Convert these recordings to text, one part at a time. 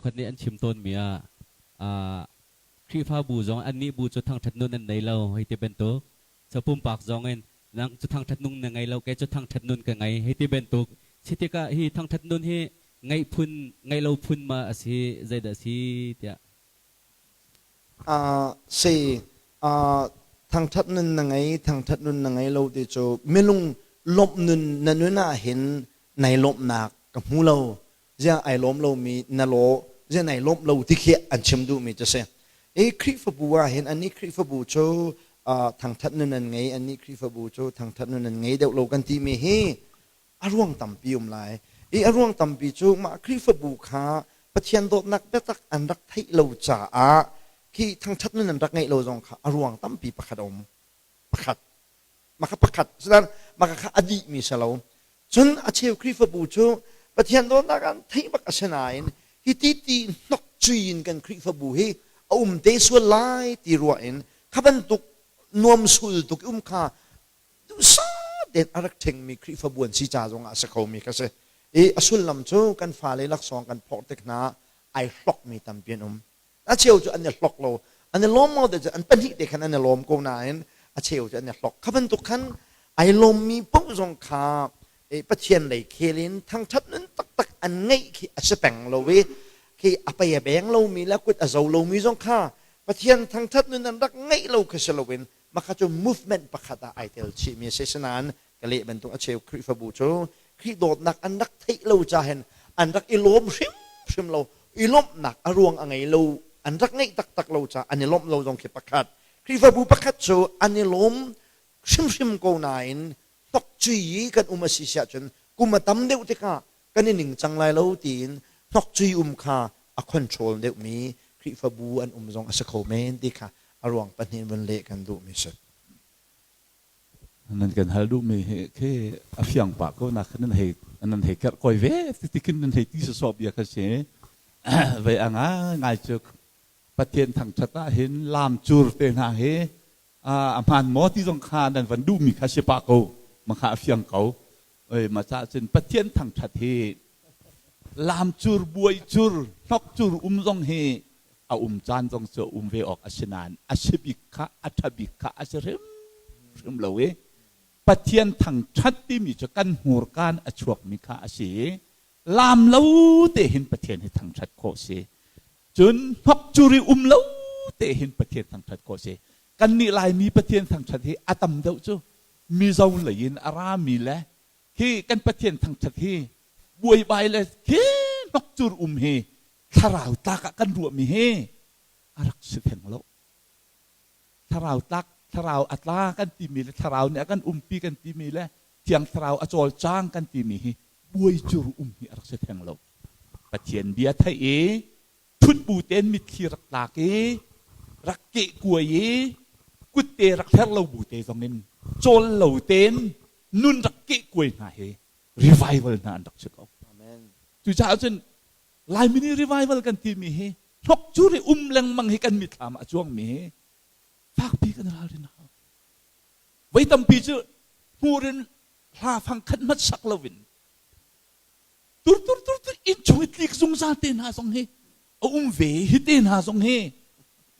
Cheukhat nih an chim tawnmi ah Khrihfabu zong annih bu cu thangṭhat nun an nei lo hei ti bantuk. So pumpak zong in nang cu thangṭhat nung na ngei lo, kei cu thangṭhat nun ka ngei hei ti bantuk. Si tikah hi thangṭhat nun hi ngeih phun, ngeih lo phun ma a si, zeidah a si tiah. Si, thangṭhat nun na ngei, thangṭhat nun na ngei lo ti cu minung lawmh nun na nun ahhin nai lawmhnak ka hmu lo. Ziah ai lawm lomi na law, ziah nai lawmh lo ti khi an chim duhmi cu si. I Khrihfabu ah hin annih Khrihfabu cu thangṭhat nun an ngei, annih Khrihfabu cu thangṭhat nun an ngei deuh lo kan timi hi a ruang tampi um lai. I a ruang tampi cu mah Khrihfabu kha Pathian dawtnak biatak an rak theih lo caah khi thangṭhat nun an rak ngeih lo zong kha a ruang tampi pakhat a um. Pakhat. Maka pakhat. Sinan maka kha a dihmi si lo. Cun a cheu Khrihfabu cu Pathian dawtnak an theih bak a si nain hi ti ti hnok cui in kan Khrihfabu hi a um te sual lai ti ruah in kha bantuk nuam sul tuk um kha duhsah tein a rak ṭhengmi Khrihfabu an si ca zongah a si khomi kha si. I a sullam cu kan fale laksawng kan phorh tik hna ai hlokmi tampi an um. A cheu cu an i hlok lo. An i lawm maw te cu an pahnih te khan an i lawm ko nain a cheu cu an i hlok. Kha bantuk khan ai lawmmi paoh zong kha Pathian lei khel in thangṭhat nun taktak an ngeih khi a si peng lo i khi a pei a beng lomi le kut a zo lomi zong kha Pathian thangṭhat nun an rak ngeih lo khi si loin Mah cu movement pakhat ah ai tel chihmi a si. Sinain ka leh bantuk a cheu Khrihfabu cu Khrih dawtnak an rak theih lo cahin an rak i lawm hrimhrim lo. I lawmhnak a ruang a ngei lo. An rak ngeih taktak lo caah an i lawmh lo zong khi pakhat. Khrihfabu pakhat cu an i lawm hrimhrim ko nain hnokcui i kan um a si siah cun kum a tam deuh tikah kan i ningcang lai lo tiin hnokcui um kha a control deuhmi Khrihfabu an um zong a si kho men ti kha a ruang pahnih vun leh kan duhmi si. Nan kan hal duhmi hi khi a fiang pah ko nak nan hei nan hei kerh koi ve ti khin nan hei ti sawsawh bia kha si. Vei a ngai cu Pathian thangṭhat ah hin lam cur te hna hi a hmaan maw ti zong kha nan van duhmi kha si pah ko ma kha a fiang ko. Oi ma ca cun Pathian thangṭhat hi lam cur buai cur hnok cur um zong hi a um caan zong cu a um ve awk a si nain a si bik kha a ṭha bik kha a si hrimhrim lo i Pathian thangṭhat timi cu kan hmurkaan a chuakmi kha a si i laam lo te hin Pathian hi thangṭhat khawh si. Cun hnok curi um lo te hin Pathian thangṭhat khawh si. Kannih Laimi Pathian thangṭhat hi a tam deuh cu Mizo lei in a rami le khi kan Pathian thangṭhat hi buaibai le khi hnokcur um hi thlarau tlak ah kan ruahmi hi a rak si theng lo. Thlarau tlak, thlarau a tla kan timi le thlarau nih a kan umpi kan timi le thiang thlarau a cawlcang kan timi hi buaicur um hi a rak si theng lo. Pathian bia theih i ṭhut bu tein mitthli rak tlak i rak keh kuai i kutte rak hler lo bu te zong in cawl lo tein nun rak keh kuai hna hi revival hna an rak si ko. Cucaah cun Laimi nih revival kan timi hi hnok cur i um lengmang hi kan mithlam ah a cuangmi hi fakpi kan ralrin a hau. Voi tampi cu hmur in hla fang khat hmat sak loin tur tur tur tur inn chung i tlik zungzal te hna zong hi a um ve hi te hna zong hi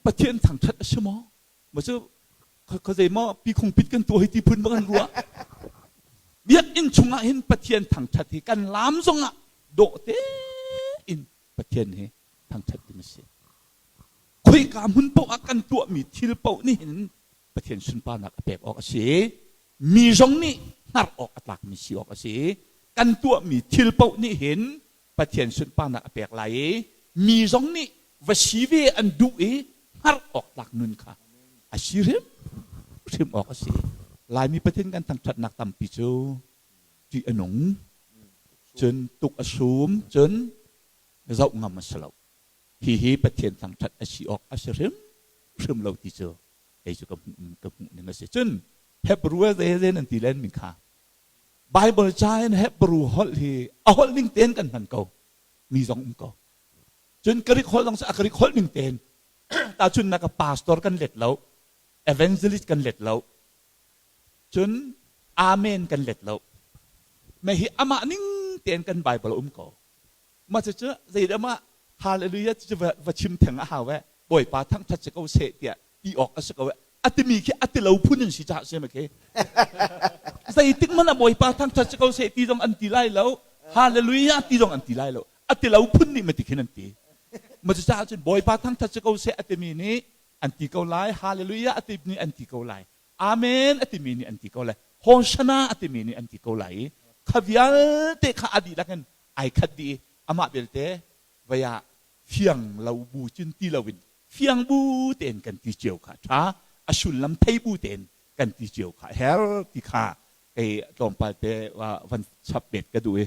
Pathian thangṭhat a si maw ma cu khuazei maw pi khung pit kan tuah hi ti phun bang an ruah biakinn chungah hin Pathian thangṭhat hi kan lam zongah dawh tein Pathian hi thangṭhat ding a si khoika hmun paoh ah kan tuahmi thil paoh nih hin Pathian sunparnak a pek awk a si mi zong nih hngar awk a tlakmi si awk a si kan tuahmi thil paoh nih hin Pathian sunparnak a pek lai i mi zong nih va si ve an duh i hngar awk tlak nun kha a si hrimhrim awk a si. Laimi Pathian kan thangṭhatnak tampi cu ṭih a nung, cun tuk a sum, cun zoh ngam a si lo. Hihi Pathian thangṭhat a si awk a si hrimhrim lo ti cu kei cu ka hmuh ning a si. Cun Hebrew zei nan ti len mi kha Bible ca in Hebrew holh hi a holh ning tein kan hman ko mi zong um ko. Cun Greek holh zong a Greek holh ning tein tahchunnak ah pastor kan let lo, evangelist kan let lo, cun amen kan let lo. Mah hi amah ning tein kan Bible um ko. Mah cucu zeidah mah Hallelujah cu va chim theng a hau eh. Bawipa thangṭhat si ko seh tiah ti awk a si ko eh. A timi khi a ti lo phun in si caah si ma khi. Zeitik hmanh ah Bawipa thangṭhat si ko seh ti zong an ti lai lo. Hallelujah ti zong an ti lai lo. A ti lo phun nih ma ti khin an ti. Ma cucaah cun Bawipa thangṭhat si ko seh a timi nih an ti ko lai. Hallelujah a ti nih an ti ko lai. Amen a timi nih an ti ko lai. Hosanna a timi nih an ti ko lai i kha vialte kha a dihlak in ai khat dih i amah belte vei ah fiang lo bu cun ti loin fiang bu tein kan ti cio kha ṭha, a sullam thei bu tein kan ti cio kha her ti kha kei tlawmpal te van chap bet ka duh i.